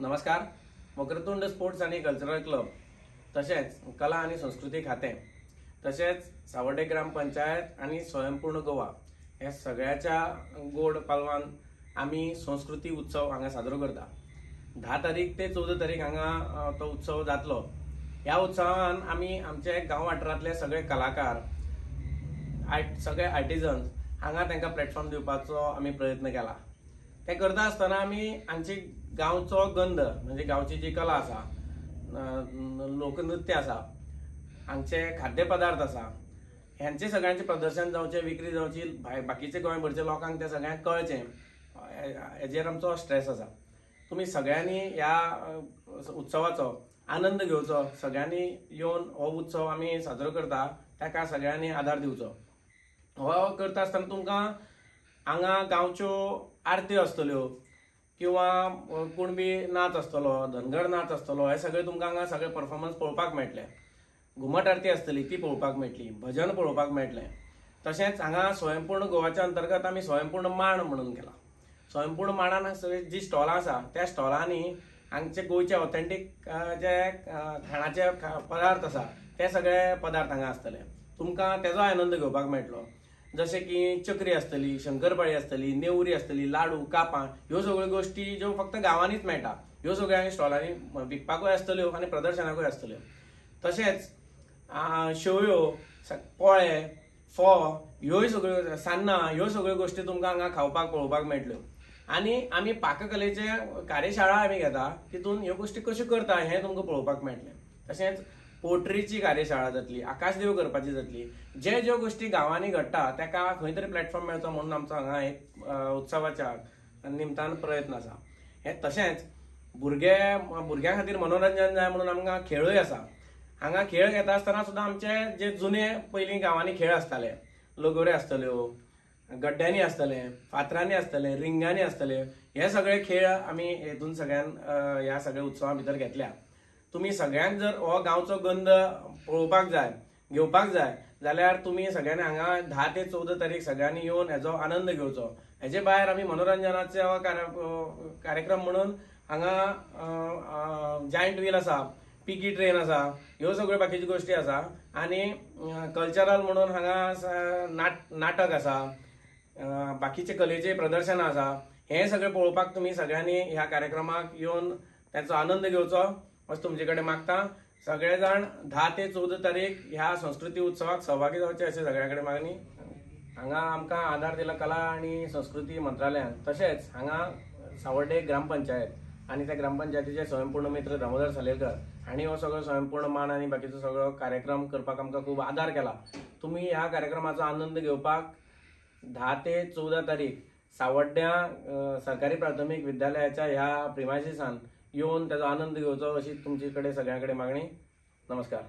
नमस्कार. वक्रतुंड स्पोर्ट्स आनी cultural club तशेंच कला आनी संस्कृती खातें तशेंच सावर्डे ग्राम पंचायत आनी स्वयंपूर्ण गोवा ह्या सगळ्याच्या गोड पालवान आमी संस्कृती उत्सव हांगा साजरो करता. 10 तारीख ते 14 तारीख हांगा तो उत्सव जातलो. ह्या उत्सवान आमी आमचे गांव वाठारांतले सगळे कलाकार, सगळे आर्टिजन्स हांगा तांकां प्लॅटफॉर्म दिवपाचो आमी प्रयत्न केला. ते करता आसतना आमी आमची गांवचो गंध म्हणजे गांवची जी कला आसा, लोकनृत्य आसा, हांगचे खाद्यपदार्थ आसा, ह्यांचे सगळ्यांचे प्रदर्शन जावचें, विक्री जावची, बाकीचे गोंयभरच्या लोकांक ते सगळ्यांक कळचें हेजेर आमचो स्ट्रेस आसा. तुमी सगळ्यांनी ह्या उत्सवाचो आनंद घेवचो, सगळ्यांनी येवन हो उत्सव आमी साजरो करता ताका सगळ्यांनी आदार दिवचो. हो करता आसतना तुमकां हांगा गांवच्यो आरत्यो आसतल्यो किंवा कुणबी नाच आसतलो, धनगर नाच आसतलो, हे सगळे तुमकां हांगा सगळे परफॉर्मन्स पळोवपाक मेळटले. घुमट आरती आसतली ती पळोवपाक मेळटली, भजन पळोवपाक मेळटलें. तशेंच हांगा स्वयंपूर्ण गोवाच्या अंतर्गत आमी स्वयंपूर्ण मांड म्हणून केला. स्वयंपूर्ण मांडान सगळी जी स्टॉलां आसा त्या स्टॉलांनी हांगचे गोंयचे ऑथेंटीक जे खाणाचे पदार्थ आसा ते सगळे पदार्थ हांगा आसतले. तुमकां तेजो आनंद घेवपाक मेळटलो. जशें की चक्री आसतली, शंकरपाळी आसतली, नेवरी आसतली, लाडू, कापां, ह्यो सगळ्यो गोश्टी ज्यो फक्त गांवांनीच मेळटा ह्यो सगळ्यो स्टॉलांनी विकपाकूय आसतल्यो आनी प्रदर्शनाकूय आसतल्यो. तशेंच शेवयो, पोळे, फोव, ह्योय सगळ्यो सान्नां, ह्यो सगळ्यो गोश्टी तुमकां हांगा खावपाक पळोवपाक मेळटल्यो. आनी आमी पाककलेचे कार्यशाळा आमी घेता, तितून ह्यो गोश्टी कश्यो करता हें तुमकां पळोवपाक मेळटलें. तशेंच पोल्ट्रीची कार्यशाळा जातली, आकाशदेव करपाची जातली. जे ज्यो गोश्टी गांवांनी घडटा ताका खंय तरी प्लॅटफॉर्म मेळचो म्हणून आमचो हांगा एक उत्सवाच्या निमतान प्रयत्न आसा. हे तशेंच भुरग्यां खातीर मनोरंजन जाय म्हणून आमकां खेळूय आसा. हांगा खेळ घेता आसतना सुद्दां आमचे जे जुने पयलीं गांवांनी खेळ आसताले, लगोऱ्यो आसतल्यो, गड्ड्यांनी आसतले, फातरांनी आसतले, रिंगांनी आसतले, हे सगळे खेळ आमी हेतून सगळ्यान ह्या सगळ्या उत्सवा भितर घेतल्या. तुमी सगळ्यांक जर हो गांवचो गंध पळोवपाक जाय, घेवपाक जाय जाल्यार तुमी सगळ्यांनी हांगा 10 ते 14 तारीख सगळ्यांनी येवन हेजो आनंद घेवचो. हेजे भायर आमी मनोरंजनाचो कार्यक्रम म्हणून हांगा जायंट व्हील आसा, पिकी ट्रेन आसा, ह्यो सगळ्यो बाकीच्यो गोश्टी आसा. आनी कल्चरल म्हणून हांगा नाटक आसा, बाकीचे कलेचे प्रदर्शनां आसा. हें सगळें पळोवपाक तुमी सगळ्यांनी ह्या कार्यक्रमाक येवन ताचो आनंद घेवचो अशें तुमचे कडेन मागता. सगळे जाण 10 ते 14 तारीख ह्या संस्कृती उत्सवाक सहभागी जावचे अशें सगळ्यां कडेन मागणी. हांगा आमकां आदार दिला कला आनी संस्कृती मंत्रालयान, तशेंच हांगा सावर्डे ग्रामपंचायत आनी त्या ग्रामपंचायतीचे स्वयंपूर्ण मित्र दामोदर सालेलकर हांणी हो सगळो स्वयंपूर्ण मान आनी बाकीचो सगळो कार्यक्रम करपाक आमकां खूब आदार केला. तुमी ह्या कार्यक्रमाचो आनंद घेवपाक 10 ते 14 तारीख सावड्ड्यां सरकारी प्राथमीक विद्यालयाच्या ह्या प्रिमायसिसान येवन ताचो आनंद घेवचो अशी तुमचे कडेन सगळ्यां कडेन मागणी. नमस्कार.